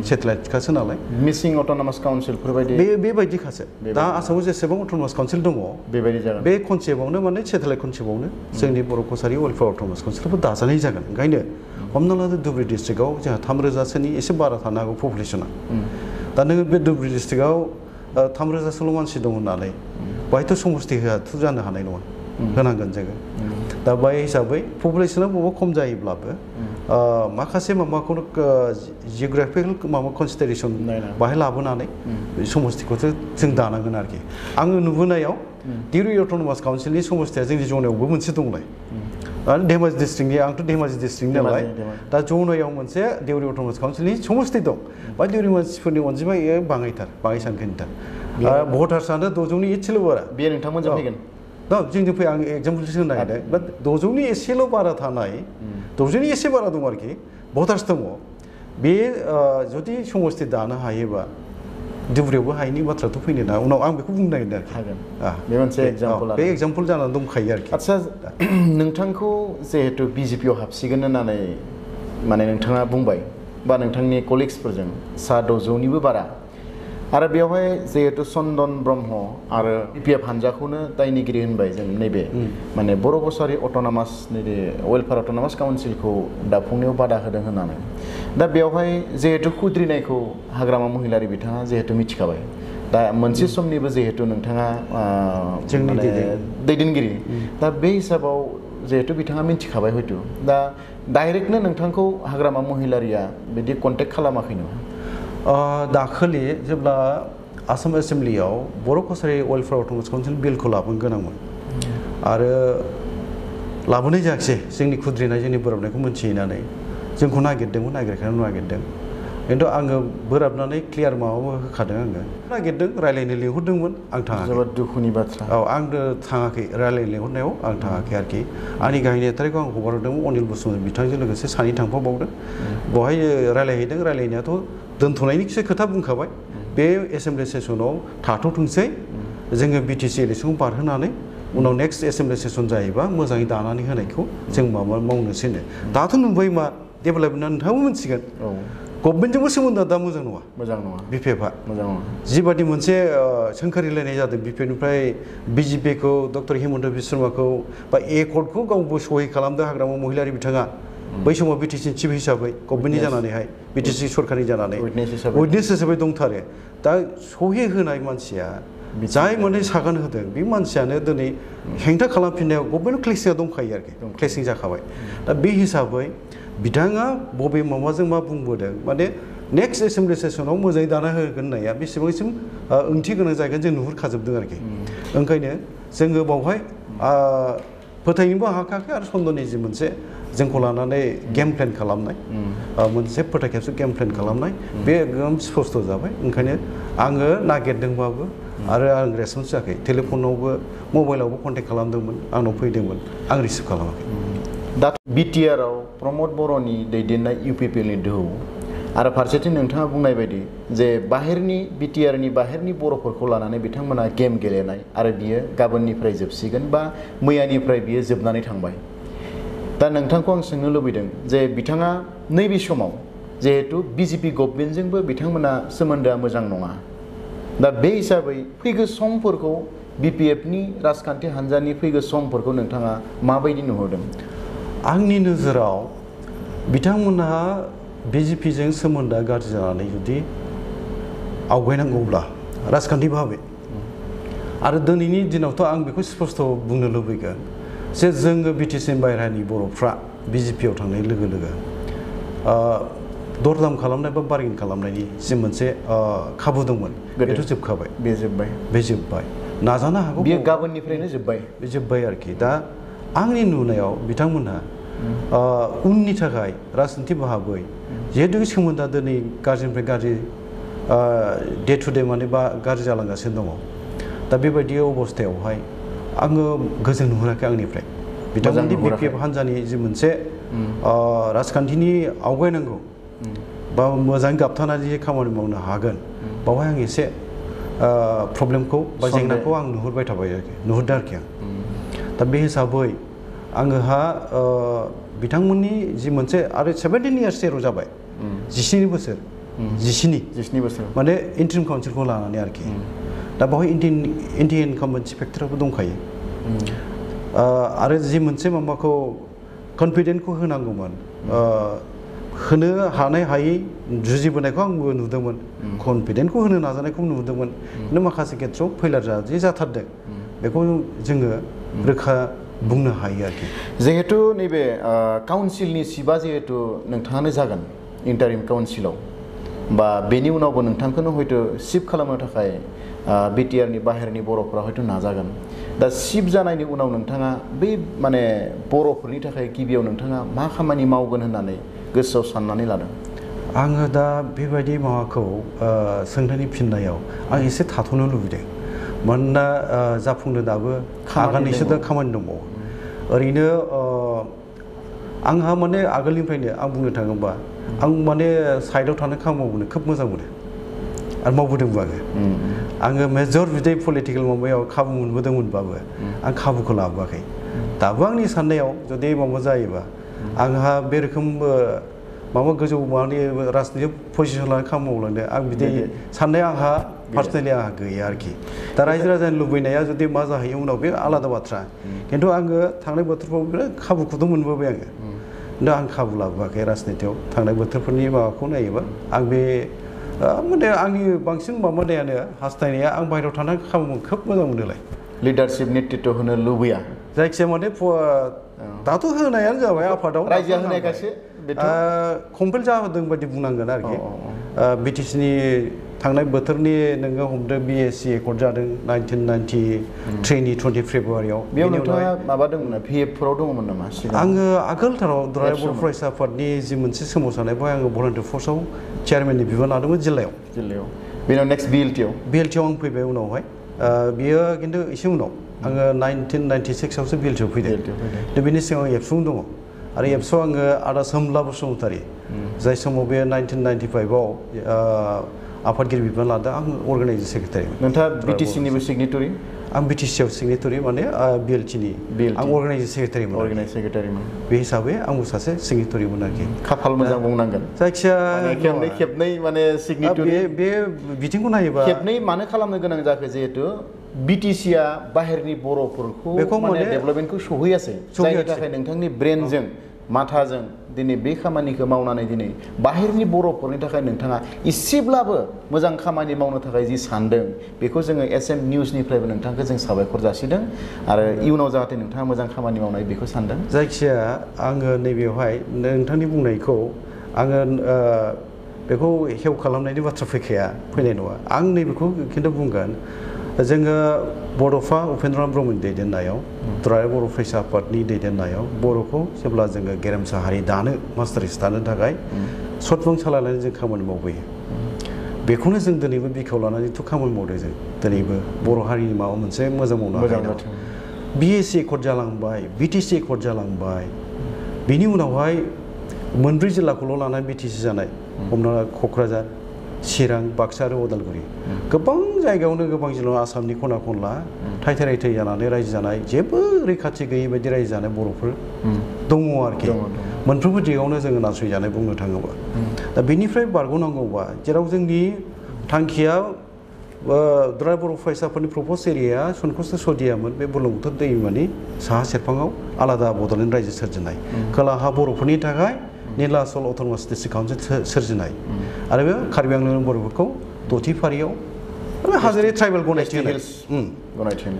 सेटेलाइटखासो नालाय मिसिं अट'नमास काउन्सिलफोर बायदि बेबायदिखासो दा आसामाव जेसेबां अट'नमास काउन्सिल दङ बेबायदि जागोन बे कनसेप्टआवनो माने सेटेलाइट कनसेप्टआवनो जोंनि बर' कसारि वेलफेयार अट'नमास काउन्सिलबो दाजानाय जागोन ओंखायनो हमना लादो धुबुरी डिस्ट्रिक्टआव जोंहा 3,000सोनि एसे बारा थानो हागौ पपुलेसना दा नोङो बे धुबुरी डिस्ट्रिक्टआव 3,000सोल' मानसि दं होननानै बाहायथ' समस्ति होआथ' जानो हानाय नङा होनांगोन जोङो दा बे हिसाबै पपुलेसना बबेबा खम जायोब्लाबो माखासे माबाखौ जिअग्राफिकेल माबा कनसिडारेसन बाहाय लाबोनानै समस्तिखौथ' जों दानांगोन आरोखि आङो नुबोनायाव दिउरि अट'नमास काउन्सिलनि समस्तिया जोंनि जनायावबो मोनसे दंलाय आरो धेमाजि डिस्ट्रिक्टनि आंथ' धेमाजि डिस्ट्रिक्ट नालाय दा जनायाव मोनसे दिउरि अट'नमास काउन्सिलनि समस्ति दं बा दिउरि मानसिफोरनि अनजिमाया बाङाय सानखोनिथार भटार्सआनो 600नि एसेल' बारा बेयो नोंथांमोनजों फैगोन दा जोंजों फै आं एग्जाम्पलसो होनो नागिरदों बाट 600नि एसेल' बारा थानाय 600नि एसे बारा दं आरोखि भटार्स दङ बे जुदि समस्ति दानो हायोबा धुबुरीयावबो हायैनि बाथ्राथ' फैनो ना उनाव आं बेखौ बुंनो नागिरदों आरोखि बे मोनसे एग्जाम्पल बे एग्जाम्पल जानानै दंखायो आरोखि आदसा नोंथांखौ जिहेतु बिजेपिआव हाबसिगोन होननानै माने नोंथाङा बुंबाय बा नोंथांनि कलिग्सफोरजों 600निबो बारा आरो बेवहाय जिहेतु चन्दन ब्रह्म आरो बिपिएफ हान्जाखौनो दायनिगिरि होनबाय जों नैबे माने बर' कसारि अट'नमास नैबे वेलफेयार अट'नमास काउन्सिलखौ दाफुंनायाव बादा होदों होननानै दा बेवहाय जिहेतु खुद्रिनायखौ हाग्रामा महिलारि बिथाङा जिहेतु मिथिखाबाय दा मोनसे समनिबो जिहेतु नोंथाङा जोंनि दैदेनगिरि दा बे हिसाबाव जिहेतु बिथाङा मिन्थिखाबाय हयथ' दा डाइरेक्टनो नोंथांखौ हाग्रामा महिलारिया बिदि कन्टेक्ट खालामाखै नामा? दाखालि जेब्ला आसाम एसेम्ब्लियाव बर' कसारि वेलफेयार अट'नमास काउन्सिल बिलखौ लाबोनो गोनांमोन आरो लाबोनाय जायाखिसै जोंनि खुद्रिनाय जोंनि बोराबनायखौ मोनथिनानै जोंखौ नागिरदोंमोन नागिरखांनानै नागिरदों खिन्थु आङो बोराबनानै क्लियार माबा होखादों आङो नागिरदों रायलायनो लिंहरदोंमोन आं थाङाखै जोबोद दुखुनि बाथ्रा औ आंनो थाङाखै रायलायनो लिंहरनायाव आं थाङाखै आरोखि आंनि गाहाय नेतारिखौ आं हगारहरदोंमोन अनिल बसुमतारी बिथांजों लोगोसे सानै थांफाबावदों बेवहाय रायलायहैदों रायलायनायाथ' दोनथ'नायनिसो खोथा बुंखाबाय बे एसेम्ब्लि सेसनाव थाथ'थोंसै जोङो बिटिसि इलेक्सनखौ बारहोनानै उनाव नेक्स्ट एसेम्ब्लि सेसन जायोबा मोजाङै दानानै होनायखौ जों मावनोसैनो दाथ' नुबाय मा डेभेलपमेन्टआ नोंथाङाबो मिथिगोन गभर्नमेन्टजोंबो सोमोन्दोआ दा मोजां नङा बिपिएफआ मोजां नङा जिबादि मोनसे सोंखारिलायनाय जादों बिपिएफनिफ्राय बिजेपिखौ डक्टर हिमन्त बिश्व शर्माखौ बा एकर्डखौ गावबो सहि खालामदों हाग्रामा महिलारि बिथाङा बै समाव बिटिसि चिफ हिसाबै गभर्नमेन्टनि जानानैहाय बिटिसि सरकारनि जानानै उइटनेस हिसाबै दंथारो दा सहि होनाय मानसिया जाय माने सागान होदों बे मानसियानो दिनै हेंथा खालामफिननायाव गभर्नमेन्ट क्लेसिंआ दंखायो आरोखि क्लेसिं जाखाबाय दा बे हिसाबै बिथाङा बबे माबाजों मा बुंबोदों माने नेक्स्ट एसेम्ब्लि सेसनाव मोजाङै दाना होगोन होननाया बेसेबांसिम ओंथि गोनां जागोन जों नुहुरखाजोबदों आरोखि ओंखायनो जोङो बावहाय फोथायनोबो हाखायाखै आरो सन्दननि जि मोनसे जोंखौ लानानै गेम प्लेन खालामनाय मोनसे फोथायखेबसे गेम प्लेन खालामनाय बे एकदम स्पस्ट' जाबाय ओंखायनो आङो नागिरदोंबाबो आरो आं रेसपन्स जायाखै टेलिफनावबो मबाइलावबो कन्टेक्ट खालामदोंमोन आंनाव फैदोंमोन आं रिसिभ खालामाखै दा बिटिआरआव प्रमद बर'नि दैदेननाय इउपिपिएलनि दोहौ आरो फारसेथिं नोंथाङा बुंनाय बायदि जे बाहेरनि बिटिआरनि बाहेरनि बर'फोरखौ लानानै बिथांमोना गेम गेलेनाय आरो बियो गाबोननिफ्राय जोबसिगोन बा मैयानिफ्राय बियो जोबनानै थांबाय दा नोंथांखौ आं सोंनो लुबैदों जे बिथाङा नैबे समाव जिहेतु बिजेपि गभर्नमेन्टजोंबो बिथांमोना सोमोन्दोआ मोजां नङा दा बे हिसाबै फैगौ समफोरखौ बिपिएफनि राजखान्थि हान्जानि फैगौ समफोरखौ नोंथाङा माबायदि नुहुरदों? आंनि नोजोराव बिथांमोनहा बिजेपिजों सोमोन्दोआ गाज्रि जानानै जुदि आवगायनांगौब्ला राजखान्थि भाबै आरो दिनैनि दिनावथ' आं बेखौ स्पस्ट' बुंनो लुबैगोन जे जोङो बिटिसिनि बायह्रानि बर'फ्रा बिजेपिआव थांनाय लोगो लोगो दरदाम खालामनाय बा बार्गेन खालामनायनि जि मोनसे खाबु दंमोन बेथ' जोबखाबाय बे जोब्बाय नाजानो हागौ बेयो गाबोननिफ्रायनो जोब्बाय आरोखि दा आंनि नुनायाव बिथांमोनहा उननि थाखाय राजनिथि भाबै जिहेतु सोमोन्दोआ दिनै गाज्रिनिफ्राय गाज्रि डे टु डे माने बा गाज्रि जालांगासिनो दङ दा बेबायदि अबस्थायावहाय आङो गोजोन नुहुराखै आंनिफ्राय बिथांमोननि बिपिएफ हान्जानि जि मोनसे राजखान्थिनि आवगायनांगौ बा मोजाङै गाबथानानै जे खामानि मावनो हागोन बावहाय आं एसे प्रब्लेमखौ बा जेंनाखौ आं नुहुरदों आरोखि आं दा बे हिसाबै आङोहा बिथांमोननि जि मोनसे आरो 17 इयार्स जेराव जाबाय 17 बोसोर माने इन्ट्रिम काउन्सिलखौ लानानै आरोखि दा बावहाय एन्टि इनकाम्बेन्सि फेक्टराबो दंखायो आरो जि मोनसे माबाखौ कनफिडेन्टखौ होनांगौमोन होनो हानाय हायै जुजिबोनायखौ आंबो नुदोंमोन कनफिडेन्टखौ होनो नाजानायखौ नुदोंमोन खिन्थु माखासे खेत्रआव फैलार जे जाथारदों बेखौ जोङो रोखा बुंनो हायो आरोखि जिहेतु नैबे काउन्सिलनि सिबा जिहेतु नोंथाङानो जागोन इन्टारिम काउन्सिलाव बा बेनि उनावबो नोंथांखौनो हयथ' सिफ खालामनो थाखाय बिटिआरनि बाहेरनि बर'फोरा हयथ' नाजागोन दा सिफ जानायनि उनाव नोंथाङा बै माने बर'फोरनि थाखाय गिबियाव नोंथाङा मा खामानि मावगोन होननानै गोसोआव साननानै लादों? आङो दा बेबायदि माबाखौ सोंनायनि फिननायाव आं एसे थाथ'नो लुबैदों मानोना जाफुंनो दाबो आगानैसो दा खामानि दंबावो ओरैनो आंहा माने आगोलनिफ्रायनो आं बुंनो थाङोबा आं माने साइडआव थानो खामानि मावबोनो खोब मोजां मोनो आरो मावबोदोंबो आङो मेजर बिदि पलिटिकेल माबायाव खाबु मोनबोदोंमोनबाबो आं खाबुखौ लाबोआखै दाबो आंनि साननायाव जुदि माबा जायोबा आंहा बे रोखोम माबा गोजौ माबानि राजनितिक पजिसन लानानै खामानि मावलांदों आं बिदि साननाया आंहा पार्सनेलि आंहा गैया आरोखि दा रायजो राजानि लुबैनाया जुदि मा जाहैयो उनाव बे आलादा बाथ्रा खिन्थु आङो थांनाय बोथोरफ्राव बिराद खाबुखौथ' मोनबोबाय आङो खिन्थु आं खाबु लाबोआखै राजनितियाव थांनाय बोथोरफोरनि माबाखौ नायोबा आं बे माने आंनि बांसिन माबानायानो हास्थायनाया आं बाहेरायाव थानानै खाबु खोब मोजां मोनोलाय लिडारशिप नेतृत्व होनो लुबैया जायखिया माने दाथ' होनायानो जाबाय आफादाव रायजोआ होनायखायसो कमप्लिट जादों बायदि बुंनांगोन आरोखि बिटिसिनि थांनाय बोथोरनि नोङो हमदो बिएससि एकर्ड जादों 1993 नि 20 फेब्रुवारियाव बेयाव नोंथाङा माबादोंमोन ना पिएफफोराव दङमोन नामा आङो आगोलथाराव दुलाराय बर' फरायसा आफादनि जि मोनसे सोमावसारनाय बेवहाय आङो भलान्टियार फर्सआव चेयारमेननि बिबान लादोंमोन जिल्लायाव बेनाव नेक्स्ट बिएलटिआव आं फैबाय उनावहाय बियो खिन्थु एसे उनाव आङो 1996 आवसो बिएलटिआव फैदों दा बेनि सिगाङाव एबसुं दङ आरो एबसुआव आङो आदा सोमब्ला बसुमतारी जाय समाव बे 1995 आव आफादगिरि बिबान लादों आं अर्गानाइजिं सेक्रेटारि नोंथाङा बिटिसिनिबो सिगनेटरि आं बिटिसिआव सिगनेटरि माने बिएलटिनि आं अर्गानाइजिं सेक्रेटारिमोन बे हिसाबै आंबो सासे सिगनेटरिमोन आरोखि खाफाल मोजां बुंनांगोन जायखिया खेबनै माने सिगनेटरि बे बिथिंखौ नायोबा खेबनै मानो खालामनो गोनां जाखो जिहेतु बिटिसिआ बाहेरनि बर'फोरखौ माने डेभेलपमेन्टखौ सहैयासै जायनि थाखाय नोंथांनि ब्रेनजों माथाजों दिनै बे खामानिखौ मावनानै दिनै बाहेरनि बर'फोरनि थाखाय नोंथाङा एसेब्लाबो मोजां खामानि मावनो थाखाय जि सानदों बेखौ जोङो एसएम निउसनिफ्रायबो नोंथांखौ जों साबायखर जासिदों आरो इयुनाव जाहाथे नोंथाङा मोजां खामानि मावनाय बेखौ सानदों जायखिया आङो नैबेयावहाय नोंथांनि बुंनायखौ आङो बेखौ हेव खालामनायनि बाथ्रा फैनाय नङा आं नैबेखौ खिन्थु बुंगोन जोङो बड'फा उपेन्द्रनाथ ब्रह्मनि दैदेननायाव दुलाराय बर' फरायसा आफादनि दैदेननायाव बर'खौ जेब्ला जोङो गेरेमसा हारि दानो मास्टारिस दानो थाखाय सतबं सालायनानै जों खामानि मावबोयो बेखौनो जों दिनैबो बिखायाव लानानैथ' खामानि मावदों जों दिनैबो बर' हारिनि माबा मोनसे मोजां मावनो हायो बिएससि एकर्ड जालांबाय बिटिसि एकर्ड जालांबाय बिनि उनावहाय मोनब्रै जिल्लाखौल' लानानै बिटिसि जानाय हमना क'क्राझार चिरां बाक्सा आरो उदालगुरि गोबां जायगायावनो गोबां जिल्लायाव आसामनि खना खनला थायथाय जानानै रायजो जानाय जेबो रैखाथि गैयै बायदि रायजो जानाय बर'फोर दङ आरोखि मोनफ्रोमबो दिगावनो जोङो नासयजानाय बुंनो थाङोबा दा बेनिफ्राय बारग'नांगौबा जेराव जोंनि थांखिया दुलाराय बर' फरायसाफोरनि प्रप'ज एरियाया सनकस्त सदियामोन बे बुरलुंबुथुर दैमानि साहा सेरफाङाव आलादा बड'लेण्ड रायजो सोरजिनाय खोलाहा बर'फोरनि थाखाय नीलाचल अट'नमास डिस्ट्रिक्ट काउन्सिल सोरजिनाय आरो बे कार्बि आंलं बर'फोरखौ दथि फारियाव हाजोआरि ट्राइबेल गनायथि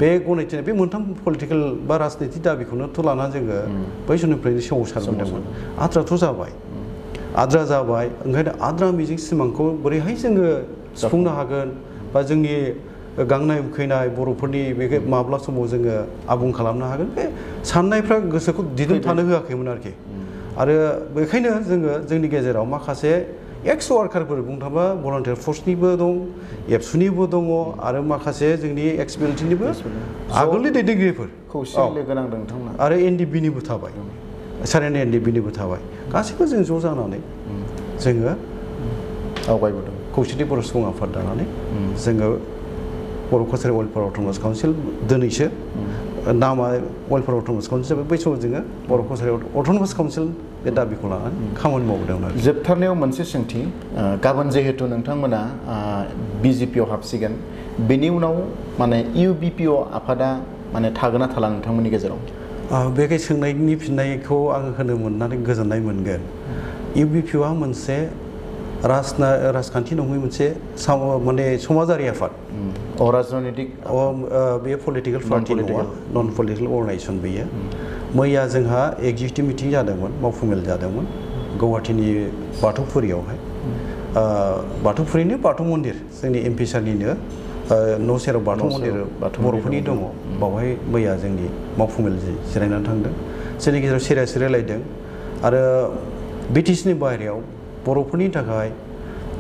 बे गनायथि बे मोनथाम पलिटिकेल बा राजनिति दाबिखौनोथ' लानानै जोङो बै समनिफ्रायनो सोमावसारबोदोंमोन आद्राथ' जाबाय ओंखायनो आद्रा मिजिं सिमांखौ बोरैहाय जोङो सुफुंनो हागोन बा जोंनि गांनाय उखैनाय बर'फोरनि बे माब्ला समाव जोङो आबुं खालामनो हागोन बे साननायफ्रा गोसोखौ दिदोम थानो होआखैमोन आरोखि आरो बेखायनो जोङो जोंनि गेजेराव माखासे एक्स वार्कारफोर बुंनो थाङोबा भलान्टियार फर्सनिबो दं एबसुनिबो दङ आरो माखासे जोंनि एक्स बिएलटिनिबो आगोलनि दैदेनगिरिफोर आरो एनडिबिनिबो थाबाय सारेन एनडिबिनिबो थाबाय गासैबो जों ज' जानानै जोङो आवगायबोदों खौसेथि बर' सुबुं आफाद दानानै जोङो बर' कालचारेल वेलफेयार अट'नमास काउन्सिल दिनैसो नामा वेलफेयार अट'नमास काउन्सिल जाबाय बै समाव जोङो बर' कालचारेल अट'नमास काउन्सिल बे दाबिखौ लानानै खामानि मावबोदोंमोन आरो जोबथारनायाव मोनसे सोंथि गाबोन जिहेतु नोंथांमोना बिजेपिआव हाबसिगोन बेनि उनाव माने इउबिपिअ आफादा माने थागोन ना थाला नोंथांमोननि गेजेराव बे सोंनायनि फिननायखौ आङो होनो मोननानै गोजोननाय मोनगोन इउबिपिअआ मोनसे राजखान्थि नङै मोनसे माने समाजारि आफाद राजनैतिक बे पलिटिकेल पार्टि नङा नन पलिटिकेल अर्गानाइजेसन बेयो मैया जोंहा एगजिकिउटिभ मिटिं जादोंमोन मावफुंमेल जादोंमोन गुवाहाटीनि बाथौफुरियावहाय बाथौफुरिनि बाथौ मन्दिर जोंनि एमपि सारनिनो न' सेराव बाथौ मन्दिर बर'फोरनि दङ बावहाय मैया जोंनि मावफुंमेल जिरायनानै थांदों जोंनि गेजेराव सिरियास रायलायदों आरो बिटिसिनि बाहेरायाव बर'फोरनि थाखाय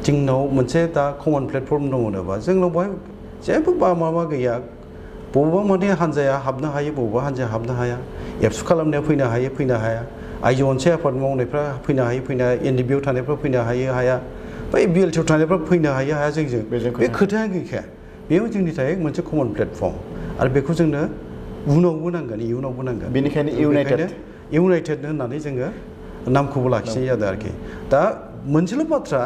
जोंनाव मोनसे दा कमन प्लेटफर्म दङ होनोबा जोंनाव बेवहाय जेबो माबा गैया बबेबा माने हान्जाया हाबनो हायो बबेबा हान्जाया हाबनो हाया एबसु खालामनाया फैनो हाया आइजो अनसाय आफाद मावनायफ्रा फैनो हायो एनडिबिआव थानायफ्रा फैनो हाया बै बिएलटिआव थानायफ्रा फैनो हाया जोंजों बे खोथाया गैखाया बेयाव जोंनि थाखाय मोनसे कमन प्लेटफर्म आरो बेखौ जोंनो इयुनावबो नांगोन बेनिखायनो इउनाइटेड होननानै जोङो नामखौबो लाखिनाय जादों आरोखि दा मोनसेल' बाथ्रा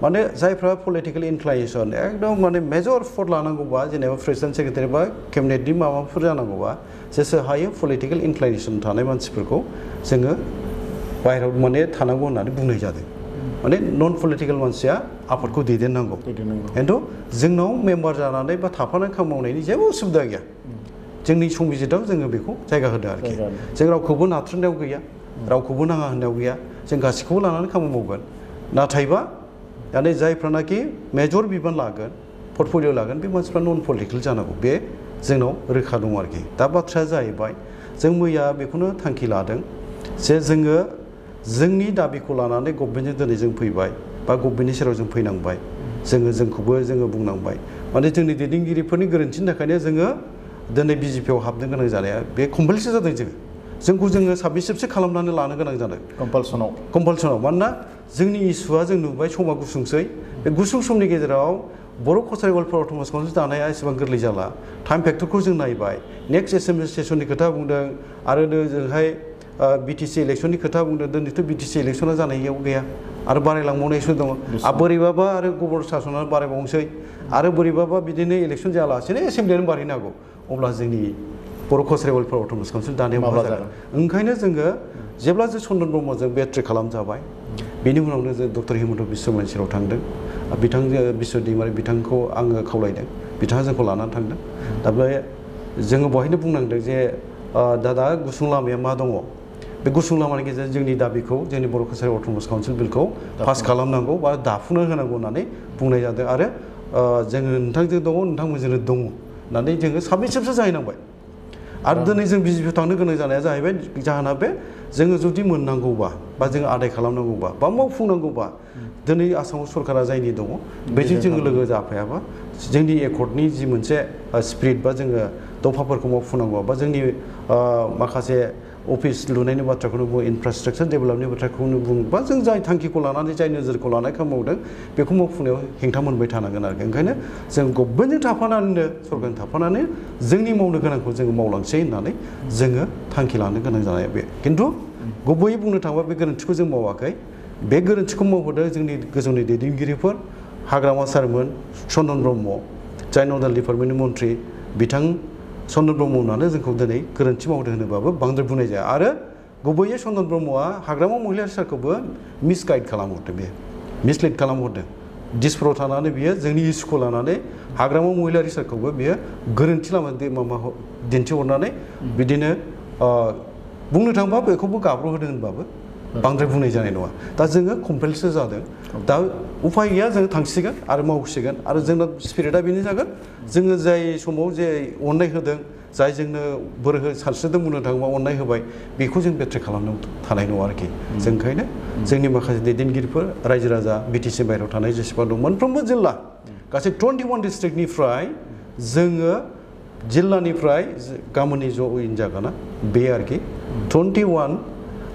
माने जायफ्रा पलिटिकेल इनक्लाइनेसन एकदम माने मेजर पस्ट लानांगौबा जेनेबा प्रेसिडेन्ट सेक्रेटारि बा केबिनेटनि माबाफोर जानांगौबा जेसे हायो पलिटिकेल इनक्लाइनेसन थानाय मानसिफोरखौ जोङो बाहेरायाव माने थानांगौ होननानै बुंनाय जादों माने नन पलिटिकेल मानसिया आफादखौ दैदेननांगौ खिन्थु जोंनाव मेम्बार जानानै बा थाफानानै खामानि मावनायनि जेबो उसुबिदा गैया जोंनि संबिजिताव जोङो बेखौ जायगा होदों आरोखि जों रावखौबो नाथ्रोनायाव गैया रावखौबो नाङा होननायाव गैया जों गासैखौबो लानानै खामानि मावगोन नाथायबा दानि जायफ्रानाखि मेजर बिबान लागोन पर्टफलिय' लागोन बे मानसिफ्रा नन पलिटिकेल जानांगौ बे जोंनाव रोखा दं आरोखि दा बाथ्राया जाहैबाय जों मैया बेखौनो थांखि लादों जे जोङो जोंनि दाबिखौ लानानै गभर्नमेन्टजों दिनै जों फैबाय बा गभर्नमेन्टनि सेराव जों फैनांबाय जोंखौबो जोङो बुंनांबाय माने जोंनि दैदेनगिरिफोरनि गोरोन्थिनि थाखायनो जोङो दिनै बिजेपिआव हाबनो गोनां जानाया बे कम्पालसन जादों जोंखौ जोङो साबमिसबसो खालामनानै लानो गोनां जादों कम्पालसनाव मानोना जोंनि इस्युआ जों नुबाय समा गुसुंसै बे गुसुं समनि गेजेराव बर' कसारि वेलफेयार अट'नमास काउन्सिल दानाया एसेबां गोरलै जाला टाइम फेक्टरखौ जों नायबाय नेक्स्ट एसेम्बलि सेसननि खोथा बुंदों आरो जोंहाय बिटिसि इलेक्सननि खोथा बुंदों दिनैथ' बिटिसि इलेक्सना जानायाव गैया आरो बारायलांबावनायसो दङ बोरैबाबा आरो गभर्नर सासना बारायबावनोसै आरो बोरैबाबा बिदिनो इलेक्सन जायालासेनो एसेम्बलियानो बारहैनो हागौ अब्ला जोंनि बर' कसारि वेलफेयार अट'नमास काउन्सिल दानाया मा जागोन ओंखायनो जोङो जेब्ला जों चन्दन ब्रह्मजों बेट्रि खालामजाबाय बेनि उनावनो जों डक्टर हिमन्त बिश्व शर्मानि सेराव थांदों बिथांजों बिश्व दैमारि बिथांखौ आङो खावलायदों बिथाङा जोंखौ लानानै थांदों दा बे जोङो बेवहायनो बुंनांदों जे दा गुसुं लामाया मा दङ बे गुसुं लामानि गेजेरजों जोंनि दाबिखौ जोंनि बर' कसारि अट'नमास काउन्सिल बिलखौ पास खालामनांगौ बा दाफुंना होनांगौ होननानै बुंनाय जादों आरो जोङो नोंथांजों दङ नोंथांमोनजोंनो दङ होननानै जोङो साबमिसबसो जाहैनांबाय आरो दिनै जों बिजेपिआव थांनो गोनां जानाया जाहैबाय जाहोना बे जोङो जुदि मोननांगौबा बा जोङो आदाय खालामनांगौबा बा मावफुंनांगौबा दिनै आसामाव सरकारा जायनि दङ बेजों जोङो लोगो जाफायाबा जोंनि एकर्डनि जि मोनसे स्पिरिट बा जोङो दफाफोरखौ मावफुंनांगौ बा जोंनि माखासे अफिस लुनायनि बाथ्राखौनो बुं इनफ्रास्ट्राक्चार डेभेलपनि बाथ्राखौनो बुं बा जों जाय थांखिखौ लानानै जाय नोजोरखौ लानानै खामानि मावदों बेखौ मावफुंनायाव हेंथा मोनबाय थानांगोन आरोखि ओंखायनो जों गभर्नमेन्टजों थाफानानैनो सरकारजों थाफानानै जोंनि मावनो गोनांखौ जोङो मावलांसै होननानै जोङो थांखि लानो गोनां जानाया बे खिन्थु गुबैयै बुंनो थाङोबा बे गोरोन्थिखौ जों मावाखै बे गोरोन्थिखौ मावहोदों जोंनि गोजौनि दैदेनगिरिफोर हाग्रामा सारमोन चन्दन ब्रह्म जाय नडाल डिपार्टमेन्टनि मन्थ्रि बिथां चन्दन ब्रह्म होननानै जोंखौ दिनै गोरोन्थि मावदों होनोबाबो बांद्राय बुंनाय जाया आरो गुबैयै चन्दन ब्रह्मआ हाग्रामा महिलारि सारखौबो मिसगाइड खालामहरदों बे मिसलिड खालामहरदों दिसपुराव थानानै बियो जोंनि इस्युखौ लानानै हाग्रामा महिलारि सारखौबो बियो गोरोन्थि लामा दिन्थिहरनानै बिदिनो बुंनो थाङोबा बेखौबो गाब्र'होदों होनबाबो बांद्राय बुंनाय जानाय नङा दा जोङो कमपेलसो जादों दा उफाय गैया जों थांसिगोन आरो मावसिगोन आरो जोंना स्पिरिटआ बेनो जागोन जोङो जाय समाव जे अननाय होदों जाय जोंनो बोर सानस्रिदों बुंनो थाङोबा अननाय होबाय बेखौ जों बेट्रे खालामनो थानाय नङा आरोखि जों ओंखायनो जोंनि माखासे दैदेनगिरिफोर रायजो राजा बिटिसि बाहेरायाव थानाय जेसेबां दं मोनफ्रोमबो जिल्ला गासै 21 डिस्ट्रिक्टनिफ्राय जोङो जिल्लानिफ्राय गाबोननि जइन जागोन बे आरोखि 21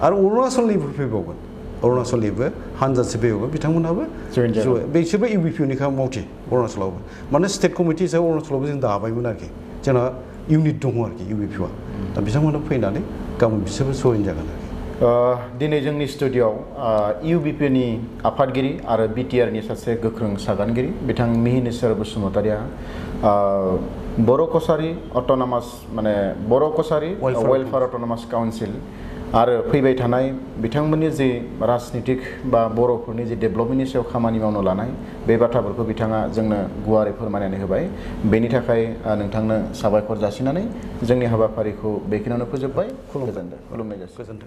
आरो अरुणाचलनिबो फैबावगोन अरुणाचलनिबो हानजासे फैबावगोन बिथांमोनहाबो बिसोरबो इउबिपिनि मावथि अरुणाचलावबो माने स्टेट कमिटि हिसाबै अरुणाचलावबो जों दाबायमोन आरोखि जोंना इउनिट दङ आरोखि इउबिपिआ दा बिथांमोना फैनानै गाबोन बिसोरबो जइन जागोन आरोखि दिनै जोंनि स्टुडिय'आव इउबिपिनि आफादगिरि आरो बिटिआरनि सासे गोख्रों सागानगिरि बिथां मिहिनेश्वर बसुमतारिया बर' कसारि अट'नमास माने बर' कसारि वेलफेयार अट'नमास काउन्सिल आरो फैबाय थानाय बिथांमोननि जे राजनितिक बा बर'फोरनि जे डेभेलपमेन्टनि सायाव खामानि मावनो लानाय बे बाथ्राफोरखौ बिथाङा जोंनो गुवारै फोरमायनानै होबाय बेनि थाखाय नोंथांनो साबायखर जासिनानै जोंनि हाबाफारिखौ बेखिनियावनो फोजोबबाय खुलुमनाय जासिगोन।